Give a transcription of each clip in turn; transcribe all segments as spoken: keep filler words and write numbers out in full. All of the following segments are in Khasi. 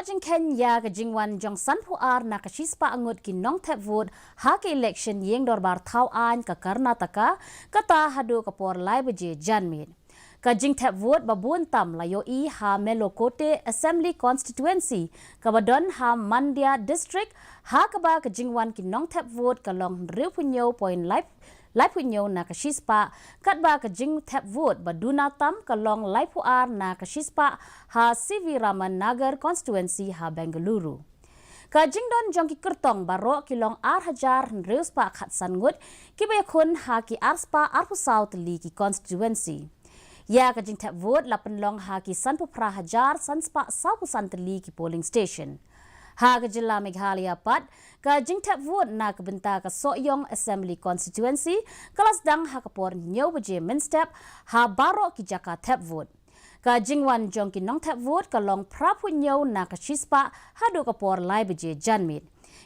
Jingkheiñ ïa ka jingwan jong sanphew ar na ka shispah ngut ki nongthep vote ha ka election ïing dorbar thaw aiñ ka Karnataka, kata haduh ka por lai baje janmiet. Ka jingthep vote ba bun tam la ïohi ha Mellokote Assembly Constituency, kaba don ha Mandya District, ha kaba ka jingwan ki nongthep vote ka long hynriewphew hynñiew point lai, laiphew hynñiew na ka shispah, katba ka jingthep vote ba duna tam ka long laiphew ar na ka shispah ha C V Raman Nagar Constituency ha Bengaluru. Ka jingdon jong ki kyrtong baroh ki long ar hajar hynriew spah khatsan ngut, kiba ïakhun ha ki arspah arphew saw tylli ki constituency. Ïa ka jingthep vote la pynlong ha ki sanphew phra hajar san spah sawphew san tylli ki polling station. Ha ka jylla Meghalaya pat, ka jingthep vote na ka bynta ka Sohiong Assembly Constituency ka la sdang ha ka por hynñiew baje mynstep ha baroh ki jaka thep vote. Ka jingwan jong ki nongthep vote ka long phraphew hynñiew na ka shispah haduh ka por lai baje janmiet.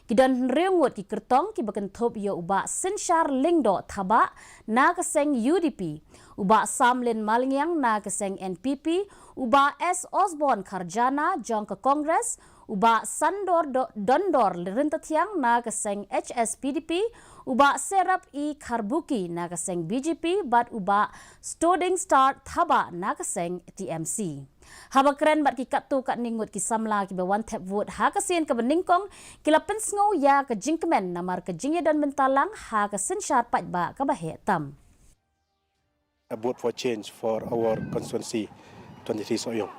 Ki don hynriew ngut ki kyrtong kiba kynthup ïa u Bah Synshar Lyngdoh Thabah na ka seng U D P, u Bah Samlin Malngiang na ka seng N P P, u Bah S Osborne Kharjana jong ka Congress, u Bah Sandor Do-, Dondor Ryntathiang na ka seng H S P D P, u Bah Serap E Kharbuki na ka seng B J P, bad u Bah Stoding Star Thabah na ka seng T M C. Haba kren bad ki katto katne ngut ki samla kiba wan thep vote ha ka sien kaba nyngkong, ki la pynsngew ïa ka jingkmen namar ka jingïadon bynta lang ha ka synshar paidbah kaba heh tam. A vote for change for our constituency twenty-three Sohiong.